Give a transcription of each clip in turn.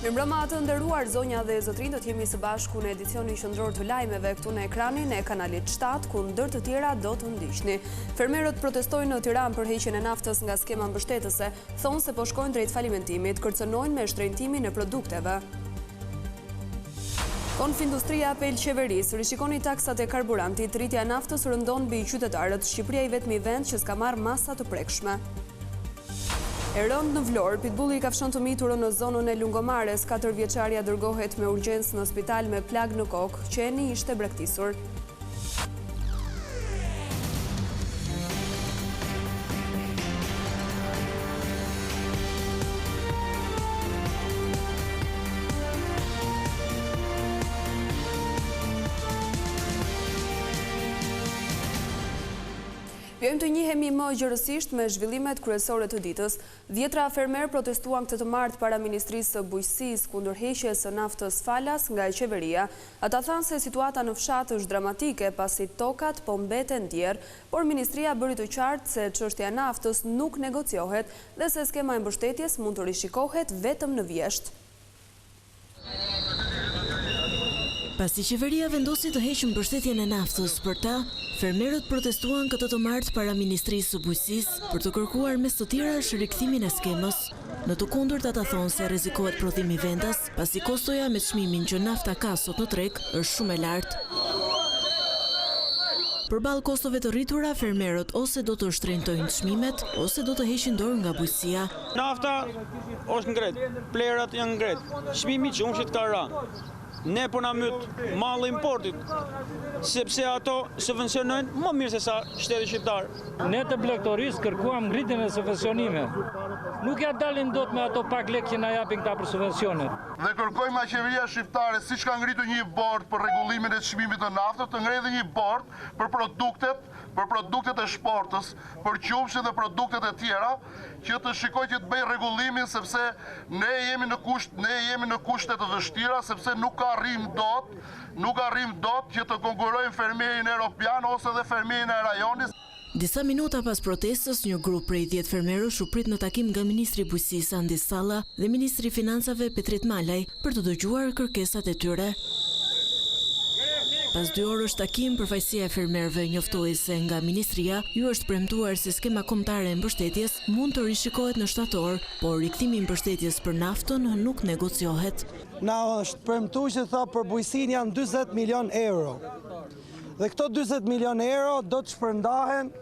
Mirëmbrëma të nderuar zonja dhe zotërinj, do të jemi së bashku në edicionin qendror të lajmeve këtu në ekranin e kanalit 7, ku ndër të tjera do të ndiqni. Fermerët protestojnë në Tiranë për heqjen e naftës nga skema mbështetëse, thonë se po shkojnë drejt falimentimit, kërcënojnë me shtrenjtimin e produkteve. Konfindustria apel qeverisë, rishikoni taksat e karburantit, rritja e naftës rëndon mbi qytetarët, Shqipëria i vetmi vend që s'ka marrë masa të prekshme. E rëndë në Vlorë, pitbulli kafshon të miturën në zonën e Lungomares, katërvjeçarja dërgohet me urgjencë në spital me plagë në kokë, qeni ishte braktisur. Vijojmë të njihemi më gjerësisht me zhvillimet kryesore të ditës. Dhjetra fermerë protestuan këtë të martë para Ministrisë së Bujqësisë kundër heqjes së naftës falas nga qeveria. Ata thanë se situata në fshat është dramatike pasi tokat po mbeten djerrë, por ministria bëri të qartë se çështja e naftës nuk negociohet dhe se skema e mbështetjes mund të rishikohet vetëm në vjeshtë. Pasi qeveria vendosi të heqë mbështetjen e naftës për ta, fermerët protestuan këtë të martë para Ministrisë së Bujqësisë për të kërkuar mes të tjerash rikthimin e skemës. Në të kundërt ata thonë se rrezikohet prodhimi vendas, pasi kostoja me çmimin që nafta ka sot në treg është shumë e lartë. Përballë kostove të rritura, fermerët ose do të shtrenjtojnë çmimet, ose do të heqin dorë nga bujqësia. Nafta është ngrejt, plehrat janë ngrejt, çmimi i qumështit ka ra. Ne po na myt malli i importit, sepse ato subvencionojnë më mirë se sa shteti shqiptar. Ne të blegtorisë kërkuam ngritjen e subvencionimeve. Nuk ia dalim dot me ato pak lekë që na japin këta për subvencionet. Dhe kërkojmë nga qeveria shqiptare, siç ka ngritur një bord për rregullimin e çmimit të naftës, të ngrejë edhe një bord për produktet, për produktet e shportës, për qumështin dhe produktet e tjera, që të shikojë që të bëjë rregullimin sepse ne jemi në kusht ne jemi në kushte të vështira sepse nuk arrijmë dot nuk arrijmë dot që të konkurrojmë fermerin europian ose dhe fermerin e rajonit. Disa minuta pas protestës, një grup prej dhjetë fermerësh u prit në takim nga ministri i Bujqësisë Andi Salla dhe ministri i Financave Petrit Malaj për të dëgjuar kërkesat e tyre. Pas dy orësh takim, përfaqësia e fermerëve njoftoi se nga ministria ju është premtuar se skema kombëtare e mbështetjes mund të rishikohet në shtator, por rikthimi i mbështetjes për naftën nuk negociohet. Na është premtu që tha për bujqësinë janë 40 milion euro. Dhe këto 40 milion euro do të shpërndahen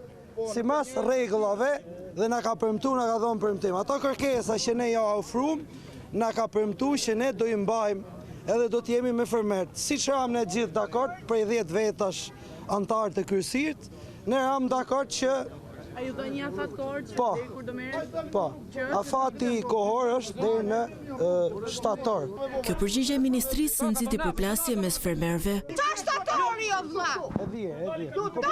Simas rregullave dhe na ka premtu, na ka dhonë premtim. Ato kërkesa që ne ja ofrum, na ka premtu që ne do i mbajmë edhe do të jemi me fermerët. Siç ramë ne gjithë dakord, prej 10 vetash anëtarë të kryesisë, ne ramë dakord që A ju dha një afat kohor që po, deri kur do merret? Po, afati kohor është deri në shtator. Kjo përgjigje e ministrisë nxiti përplasje mes fermerëve. Ça shtatori o vlla? E di, e di. Të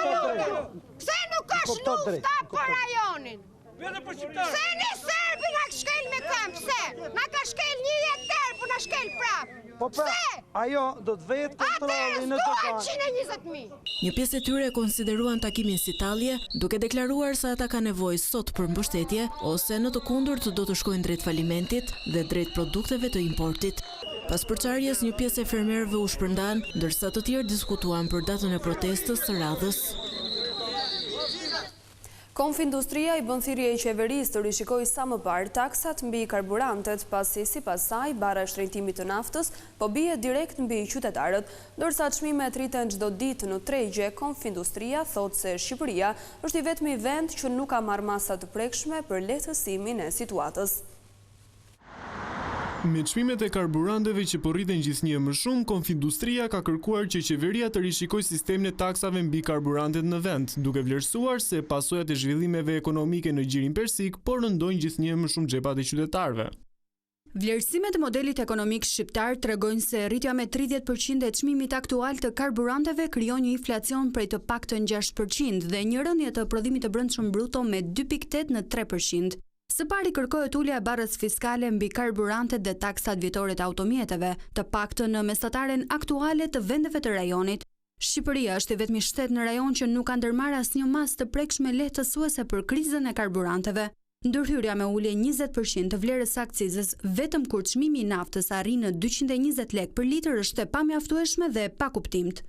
Pse nuk është lufta për rajonin? Pse një serbi na shkel me këmbë? Pse? Na ka shkel një jetë tërë, po na shkel prapë. Po pra, ajo do të vetë kontrolli në të kanë. 120.000. Një pjesë e tyre e konsideruan takimin si tallje, duke deklaruar se ata kanë nevojë sot për mbështetje, ose në të kundërt do të shkojnë drejt falimentit dhe drejt produkteve të importit. Pas përçarjes, një pjesë e fermerëve u shpërndanë, ndërsa të tjerë diskutuan për datën e protestës së radhës. Konfindustria i bën thirrje qeverisë të rishikojë sa më parë taksat mbi karburantet, pasi sipas saj barra e shtrenjtimit të naftës po bie direkt mbi qytetarët. Ndërsa çmimet rriten çdo ditë në tregje, Konfindustria thotë se Shqipëria është i vetmi vend që nuk ka marrë masa të prekshme për lehtësimin e situatës. Me çmimet e karburanteve që po rriten gjithnjë e më shumë, Konfindustria ka kërkuar që qeveria të rishikojë sistemin e taksave mbi karburantet në vend, duke vlerësuar se pasojat e zhvillimeve ekonomike në Gjirin Persik po rëndojnë gjithnjë e më shumë xhepat e qytetarëve. Vlerësimet e modelit ekonomik shqiptar tregojnë se rritja me 30 për qind e çmimit aktual të karburanteve krijon një inflacion prej të paktën 6 për qind dhe një rënie të prodhimit të brendshëm bruto me 2,8 në 3 për qind. Së pari kërkohet ulja e barrës fiskale mbi karburantet dhe taksat vjetore të automjeteve, të paktën në mesataren aktuale të vendeve të rajonit. Shqipëria është i vetmi shtet në rajon që nuk ka ndërmarrë asnjë masë të prekshme lehtësuese për krizën e karburanteve. Ndërhyrja me ulje 20 për qind të vlerës së akcizës vetëm kur çmimi i naftës arrin në 220 lekë për litër është e pamjaftueshme dhe e pakuptimtë.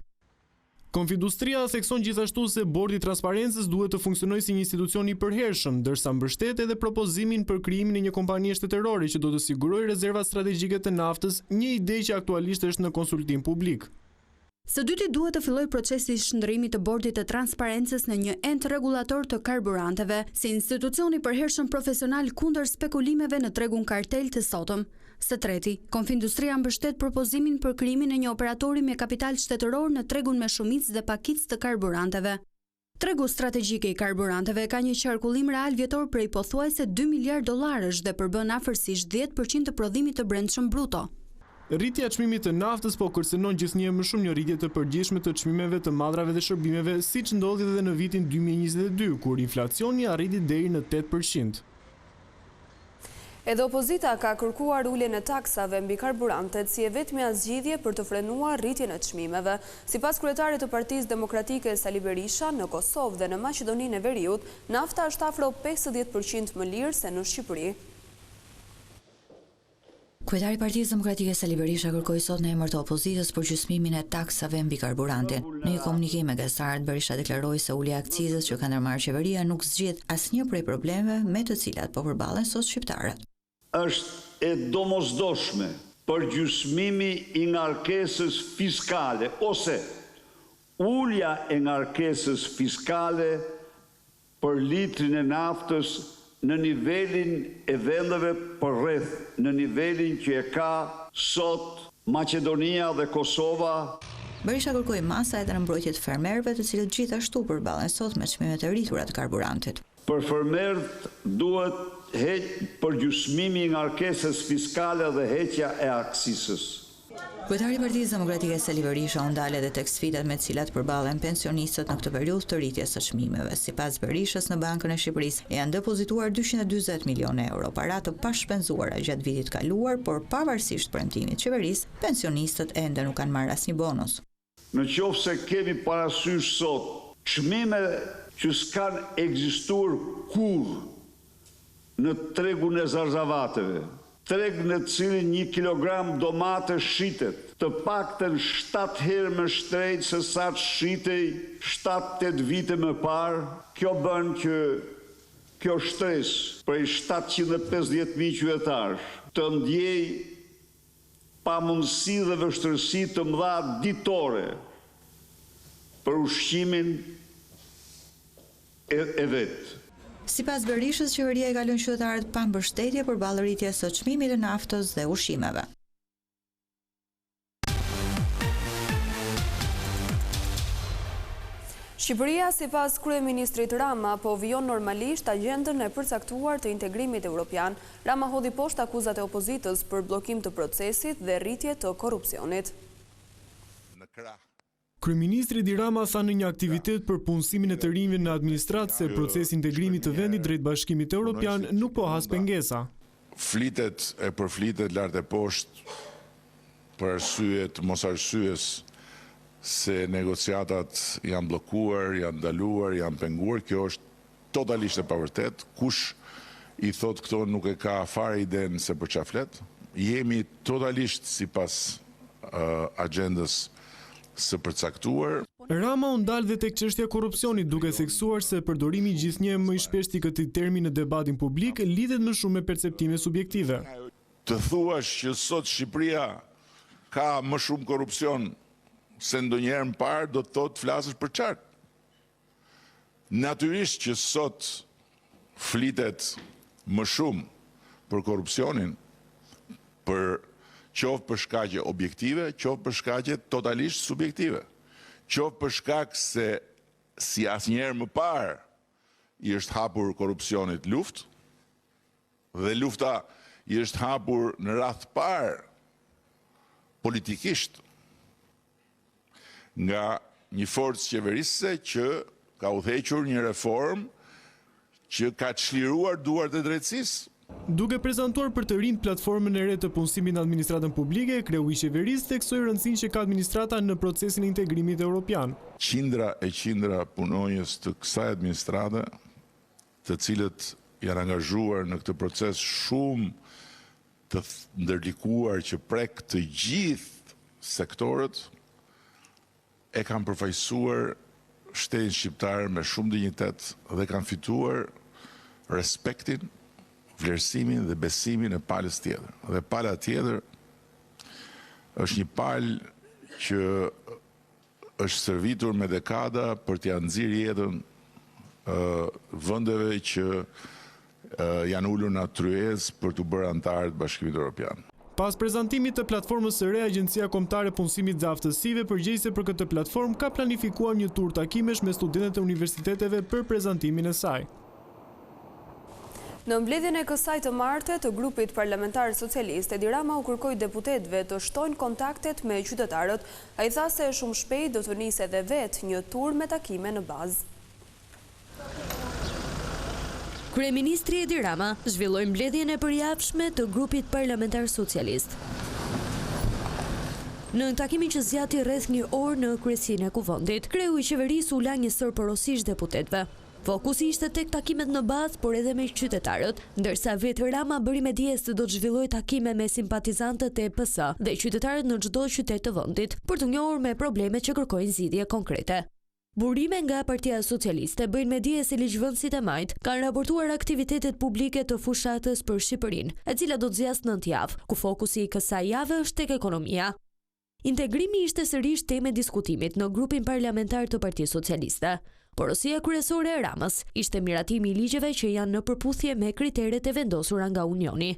Konfindustria thekson gjithashtu se Bordi i Transparencës duhet të funksionojë si një institucion i përhershëm, ndërsa mbështet edhe propozimin për krijimin e një kompanie shtetërore që do të sigurojë rezervat strategjike të naftës, një ide që aktualisht është në konsultim publik. Së dyti duhet të fillojë procesi i shndërrimit të Bordit të Transparencës në një ent rregullator të karburanteve, si institucion i përhershëm profesional kundër spekulimeve në tregun kartel të sotëm. Së treti, Konfindustria mbështet propozimin për krijimin e një operatori me kapital shtetëror në tregun me shumicë dhe pakicë të karburanteve. Tregu strategjik i karburanteve ka një qarkullim real vjetor prej pothuajse dy miliardë dollarësh dhe përbën afërsisht 10% të prodhimit të brendshëm bruto. Rritja e çmimit të naftës po kërcënon gjithnjë e më shumë një rritje të përgjithshme të çmimeve të mallrave dhe shërbimeve, siç ndodhi edhe në vitin 2022, kur inflacioni arriti deri në 8%. Edhe opozita ka kërkuar uljen e taksave mbi karburantet si e vetmja zgjidhje për të frenuar rritjen e çmimeve. Sipas kryetarit të Partisë Demokratike Sali Berisha, në Kosovë dhe në Maqedoninë e Veriut, nafta është afro 50% më lirë se në Shqipëri. Kryetari i Partisë Demokratike Sali Berisha kërkoi sot në emër të opozitës përgjysmimin e taksave mbi karburantin. Në një komunikim me gazetarët, Berisha deklaroi se ulja e akcizës që ka ndërmarrë qeveria nuk zgjidh asnjë prej problemeve me të cilat po përballen sot shqiptarët. Është e domosdoshme përgjysmimi i ngarkesës fiskale ose ulja e ngarkesës fiskale për litrin e naftës në nivelin e vendeve përreth, në nivelin që e ka sot Maqedonia dhe Kosova. Berisha kërkoi masa edhe në mbrojtje të fermerëve, të cilët gjithashtu përballen sot me çmimet e rritura të karburantit. Për fermerët duhet përgjysmimi i ngarkesës fiskale dhe heqja e akcizës. Kryetari i Partisë Demokratike Sali Berisha u ndal edhe tek sfidat me të cilat përballen pensionistët në këtë periudhë të rritjes së çmimeve. Sipas Berishës, në Bankën e Shqipërisë janë depozituar 240 milionë euro, para të pashpenzuara gjatë vitit të kaluar, por pavarësisht premtimit të qeverisë, pensionistët ende nuk kanë marrë asnjë bonus. Në qoftë se kemi parasysh sot çmime që s'kanë ekzistuar kurrë në tregun e zarzavateve, treg në të cilin një kilogram domate shitet të paktën shtatë herë më shtrenjtë se sa ç'shitej shtatë-tetë vite më parë, kjo bën që kjo shtresë prej 750.000 qytetarësh të ndjejë pamundësi dhe vështirësi të mëdha ditore për ushqimin e e vet. Sipas Berishës, qeveria i ka lënë qytetarët pa mbështetje përballë rritjes së çmimit të naftës dhe ushqimeve. Shqipëria, sipas kryeministrit Rama, po vijon normalisht agjendën e përcaktuar të integrimit europian. Rama hodhi poshtë akuzat e opozitës për bllokim të procesit dhe rritje të korrupsionit. Kryeministri Edi Rama tha në një aktivitet për punësimin e të rinjve në administratë se procesi i integrimit të vendit drejt Bashkimit Europian nuk po has pengesa. Flitet e përflitet lart e poshtë për arsye të mosarsyes se negociatat janë bllokuar, janë ndaluar, janë penguar, kjo është Totalisht e pavërtetë, kush i thotë këto nuk e ka fare idenë se për ça flet. Jemi totalisht sipas axhendës së përcaktuar. Rama u ndal dhe tek çështja e korrupsionit, duke theksuar se përdorimi gjithnjë e më i shpeshtë i këtij termi në debatin publik lidhet më shumë me perceptime subjektive. Të thuash që sot Shqipëria ka më shumë korrupsion se ndonjëherë më parë do të thotë të flasësh përçart. Natyrisht që sot flitet më shumë për korrupsionin, për qoftë për shkaqe objektive, qoftë për shkaqe totalisht subjektive. Qoftë për shkak se si asnjëherë më parë i është hapur korrupsionit luftë, dhe lufta i është hapur në radhë të parë politikisht nga një forcë qeverisëse që ka udhëhequr një reformë që ka çliruar duart e drejtësisë. Duke prezantuar për të rinjtë platformën e re të punësimit në administratën publike, kreu i qeverisë theksoi rëndësinë që ka administrata në procesin e integrimit europian. Qindra e qindra punonjës të kësaj administrate, të cilët janë angazhuar në këtë proces shumë të ndërlikuar që prek të gjithë sektorët, e kanë përfaqësuar shtetin shqiptar me shumë dinjitet dhe kanë fituar respektin, vlerësimin dhe besimin e palës tjetër. Dhe pala tjetër është një palë që është stërvitur me dekada për t'ia nxirë jetën vendeve që janë ulur në atë tryezë për t'u bërë anëtarë të Bashkimit Europian. Pas prezantimit të platformës së re, Agjencia Kombëtare e Punësimit dhe Aftësive, përgjegjëse për këtë platformë, ka planifikuar një tur takimesh me studentët e universiteteve për prezantimin e saj. Në mbledhjen e kësaj të marte të grupit parlamentar socialist, Edi Rama u kërkoi deputetëve të shtojnë kontaktet me qytetarët. Ai tha se shumë shpejt do të nisë edhe vetë një tur me takime në bazë. Kryeministri Edi Rama zhvilloi mbledhjen e përjavshme të grupit parlamentar socialist. Në takimin që zgjati rreth një orë në kryesinë e Kuvendit, kreu i qeverisë u la një sërë porosish deputetëve. Fokusi ishte tek takimet në bazë, por edhe me qytetarët, ndërsa vetë Rama bëri me dije se do të zhvillojë takime me simpatizantët e PS dhe qytetarët në çdo qytet të vendit, për t'u njohur me problemet që kërkojnë zgjidhje konkrete. Burime nga Partia Socialiste bëjnë me dije se ligjvënësit e majtë kanë raportuar aktivitetet publike të fushatës për Shqipërinë, e cila do të zgjasë nëntë javë, ku fokusi i kësaj jave është tek ekonomia. Integrimi ishte sërish temë e diskutimit në grupin parlamentar të Partisë Socialiste. Porosia kryesore e Ramës ishte miratimi i ligjeve që janë në përputhje me kriteret e vendosura nga Unioni.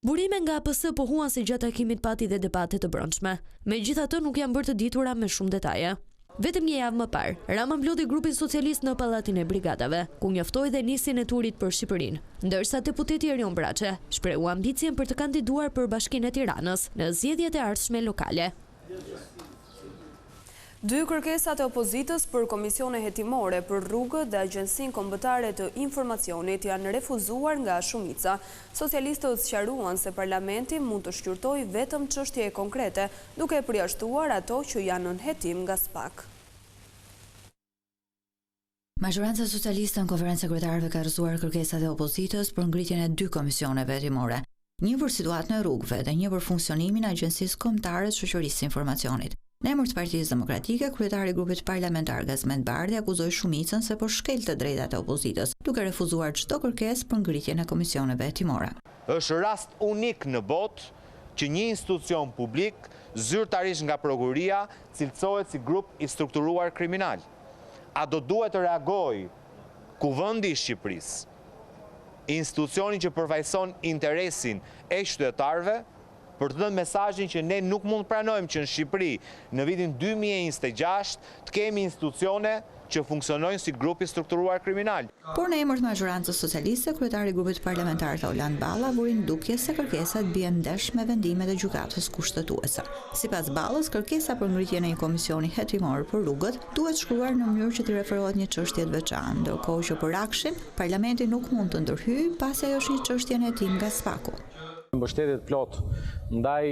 Burime nga PS pohuan se gjatë takimit pati dhe debate të brendshme. Megjithatë nuk janë bërë të ditura me shumë detaje. Vetëm një javë më parë, Rama mblodhi grupin socialist në Pallatin e Brigadave, ku njoftoi dhe nisjen e turit për Shqipërinë, ndërsa deputeti Erion Braçe shprehu ambicien për të kandiduar për Bashkinë e Tiranës në zgjedhjet e ardhshme lokale. Dy kërkesat e opozitës për komisione hetimore për rrugët dhe Agjencinë Kombëtare të Informacionit janë refuzuar nga shumica. Socialistët sqaruan se parlamenti mund të shqyrtojë vetëm çështje konkrete, duke përjashtuar ato që janë nën hetim nga SPAK. Mazhoranca socialiste në Konferencën e Kryetarëve ka rrëzuar kërkesat e opozitës për ngritjen e dy komisioneve hetimore, një për situatën e rrugëve dhe një për funksionimin e Agjencisë Kombëtare të Shoqërisë së Informacionit. Në emër të Partisë Demokratike, kryetari i grupit parlamentar Gazment Bardhi akuzoi shumicën se po shkel të drejtat e opozitës, duke refuzuar çdo kërkesë për ngritjen e komisioneve hetimore. Është rast unik në botë që një institucion publik zyrtarisht nga prokuroria cilësohet si grup i strukturuar kriminal. A do duhet të reagojë Kuvendi i Shqipërisë, institucioni që përfaqëson interesin e qytetarëve, për të dhënë mesazhin që ne nuk mund të pranojmë që në Shqipëri në vitin 2026 të kemi institucione që funksionojnë si grup i strukturuar kriminal. Por në emër të mazhorancës socialiste, kryetari i grupit parlamentar Taulant Balla vuri në dukje se kërkesat bien ndesh me vendimet e Gjykatës Kushtetuese. Sipas Ballës, kërkesa për ngritjen e një komisioni hetimor për rrugët duhet shkruar në mënyrë që t'i referohet një çështje të veçantë, ndërkohë që për AKSHI-n, parlamenti nuk mund të ndërhyjë, pasi ajo është një çështje në hetim nga SPAK-u. Mbështetje të plotë ndaj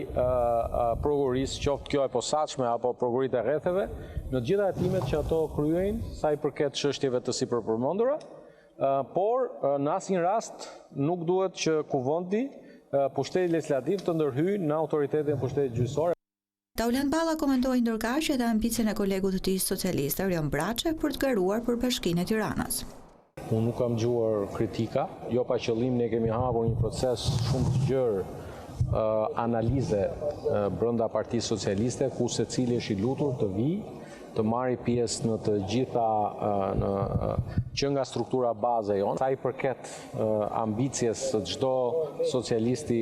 prokurorisë, qoftë kjo e posaçme apo prokuroritë e rretheve, në të gjitha hetimet që ato kryejnë sa i përket çështjeve të sipërpërmendura, por në asnjë rast nuk duhet që Kuvendi, pushteti legjislativ të ndërhyjë në autoritetin e pushtetit gjyqësor. Taulant Balla komentoi ndërkaq edhe ambicien e kolegut të tij socialist Erion Braçe për të garuar për Bashkinë e Tiranës. Unë nuk kam dëgjuar kritika, jo pa qëllim ne kemi hapur një proces shumë të gjerë analize brenda Partisë Socialiste ku secili është i lutur të vijë të marrë pjesë në të gjitha në që nga struktura bazë e jonë. Sa i përket ambicies së çdo socialisti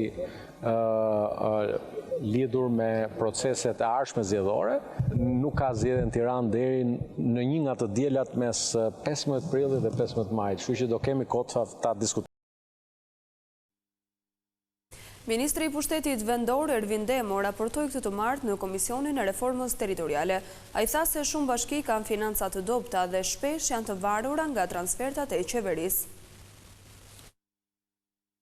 lidhur me proceset e ardhshme zgjedhore, nuk ka zgjedhje në Tiranë deri në një nga të dielat mes 15 prillit dhe 15 majit, kështu që do kemi kohë ta diskutojmë. Ministri i Pushtetit Vendor, Ervin Demo, raportoi këtë të martë në Komisionin e Reformës Territoriale. Ai tha se shumë bashki kanë financa të dobëta dhe shpesh janë të varura nga transfertat e qeverisë.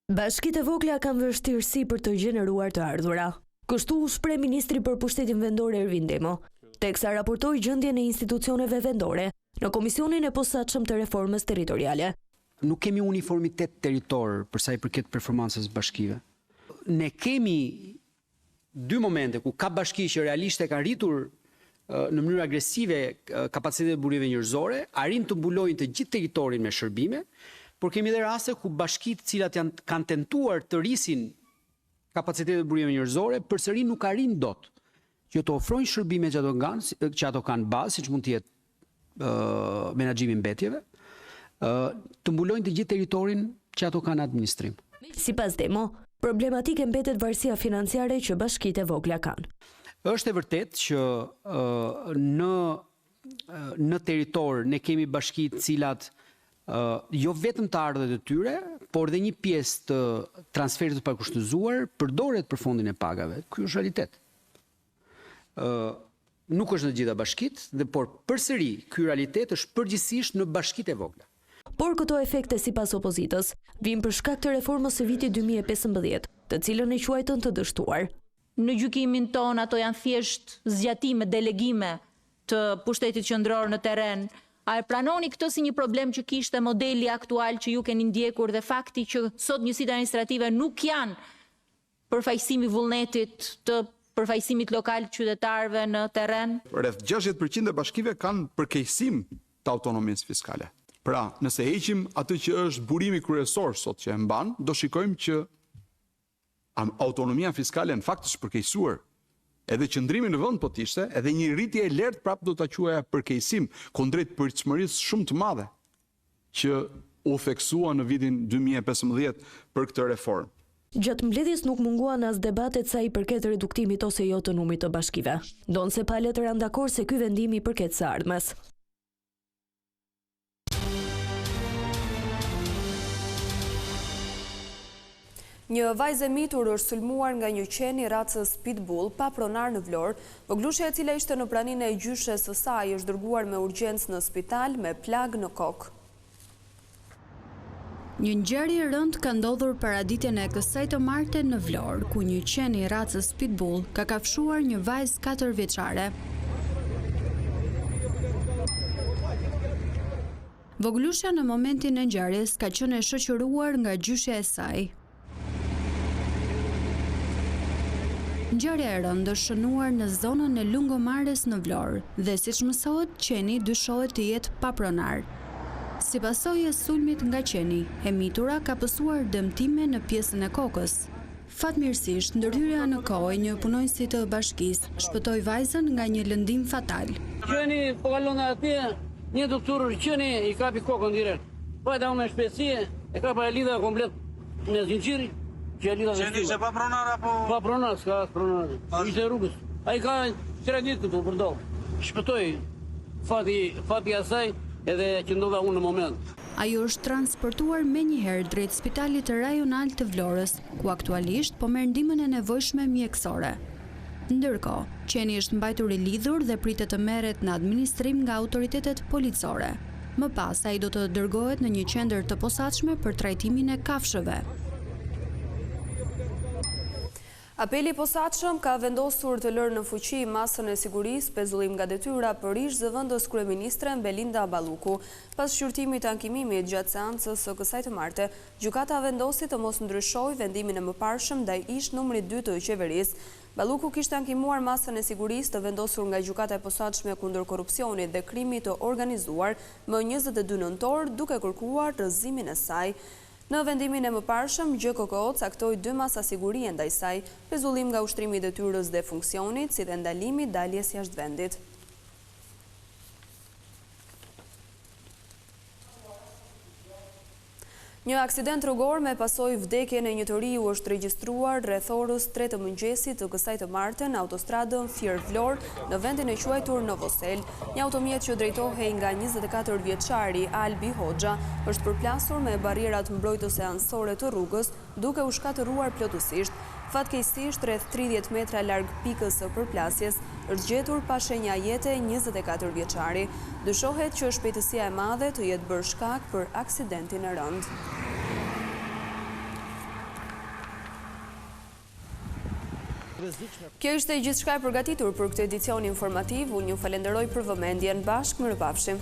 Bashkitë e vogla kanë vështirësi për të gjeneruar të ardhura. Kështu u shpreh ministri për Pushtetin Vendor Ervin Demo, teksa raportoi gjendjen e institucioneve vendore në Komisionin e Posaçëm të Reformës Territoriale. Nuk kemi uniformitet territor për sa i përket performancës së bashkive. Ne kemi dy momente ku ka bashki që realisht e kanë rritur në mënyrë agresive kapacitetet e burimeve njerëzore, arrijnë të mbulojnë të gjithë territorin me shërbime, por kemi edhe raste ku bashki të cilat janë kanë tentuar të rrisin kapacitetet e burimeve njerëzore, përsëri nuk arrijnë dot që të ofrojnë shërbime që ato kanë, që ato kanë bazë, siç mund të jetë menaxhimi i mbetjeve, të mbulojnë të gjithë territorin që ato kanë administrim. Sipas Demo, problematike mbetet varësia financiare që bashkitë e vogla kanë. Është e vërtetë që në në territor ne kemi bashki të cilat jo vetëm të ardhurat e tyre, por dhe një pjesë të transferit të pakushtëzuar përdoret për fondin e pagave. Ky është realitet. Nuk është në të gjitha bashkitë, dhe por përsëri ky realitet është përgjithësisht në bashkitë e vogla. Por këto efekte sipas opozitës, vijnë për shkak të reformës së vitit 2015, të cilën e quajtën të dështuar. Në gjykimin tonë ato janë thjesht zgjatime, delegime të pushtetit qendror në terren. A e pranoni këtë si një problem që kishte modeli aktual që ju keni ndjekur dhe fakti që sot njësitë administrative nuk janë përfaqësim i vullnetit të përfaqësimit lokal të qytetarëve në terren? Rreth 60% e bashkive kanë përkeqësim të autonomisë fiskale. Pra, nëse heqim atë që është burimi kryesor sot që e mban, do shikojmë që autonomia fiskale në fakt është përkeqësuar. Edhe qëndrimi në vend po të ishte, edhe një rritje e lehtë prapë do ta quaja përkeqësim, kundrejt pritshmërisë shumë të madhe që u theksua në vitin 2015 për këtë reformë. Gjatë mbledhjes nuk munguan as debatet sa i përket reduktimit ose jo të numrit të bashkive. Ndonëse palët ranë dakord se ky vendim i përket së ardhmes. Një vajzë e mitur është sulmuar nga një qen i racës Pitbull pa pronar në Vlorë. Vogëlushja e cila ishte në praninë e gjyshes së saj është dërguar me urgjencë në spital me plagë në kokë. Një ngjarje e rëndë ka ndodhur paraditen e kësaj të marte në Vlorë, ku një qen i racës Pitbull ka kafshuar një vajzë katërvjeçare. Vogëlushja në momentin e ngjarjes ka qenë e shoqëruar nga gjyshja e saj. Ngjarja e rëndë është shënuar në zonën e Lungomares në Vlorë dhe siç mësohet qeni dyshohet të jetë pa pronar. Si pasojë e sulmit nga qeni, e mitura ka pësuar dëmtime në pjesën e kokës. Fatmirësisht, ndërhyrja në kohë e një punonjësi të bashkisë, shpëtoi vajzën nga një lëndim fatal. Qeni po kalonte atje, një doktor qeni i kapi kokën direkt. Vajta unë me shpejtësi, e kapa e lidha komplet me zinxhir, që e lidha dhe Qeni ishte pa pronar apo? Pa pronar, s'ka as pronar. Ishte rrugës. Ai ka tre ditë këtu vërdallë. Shpëtoi fati, fati asaj edhe që ndodha unë në moment. Ajo është transportuar menjëherë drejt Spitalit Rajonal të Vlorës, ku aktualisht po merr ndihmën e nevojshme mjekësore. Ndërkohë, qeni është mbajtur i lidhur dhe pritet të merret në administrim nga autoritetet policore. Më pas, ai do të dërgohet në një qendër të posaçme për trajtimin e kafshëve. Apeli i Posaçëm ka vendosur të lërë në fuqi masën e sigurisë pezullim nga detyra për ish-zëvendës kryeministren Belinda Balluku. Pas shqyrtimit të ankimimit gjatë seancës së kësaj të marte, gjykata vendosi të mos ndryshojë vendimin e mëparshëm ndaj ish-numrit dy të qeverisë. Balluku kishte ankimuar masën e sigurisë të vendosur nga Gjykata e Posaçme kundër Korrupsionit dhe Krimit të Organizuar më 22 nëntor, duke kërkuar rrëzimin e saj. Në vendimin e mëparshëm, GJKKO caktoi dy masa sigurie ndaj saj, pezullim nga ushtrimi i detyrës dhe funksionit, si dhe ndalimi i daljes jashtë vendit. Një aksident rrugor me pasojë vdekjen e një të riu është regjistruar rreth orës 3 të mëngjesit të kësaj të marte në autostradën Fier-Vlorë në vendin e quajtur Novosel. Një automjet që drejtohej nga 24 vjeçari Albi Hoxha është përplasur me barrierat mbrojtëse anësore të rrugës, duke u shkatërruar plotësisht. Fatkeqësisht, rreth 30 metra larg pikës së përplasjes, është gjetur pa shenja jete 24 vjeçari. Dyshohet që shpejtësia e madhe të jetë bërë shkak për aksidentin e rëndë. Kjo ishte gjithçka e përgatitur për këtë edicion informativ. Unë ju falenderoj për vëmendjen. Bashkë mirupafshim.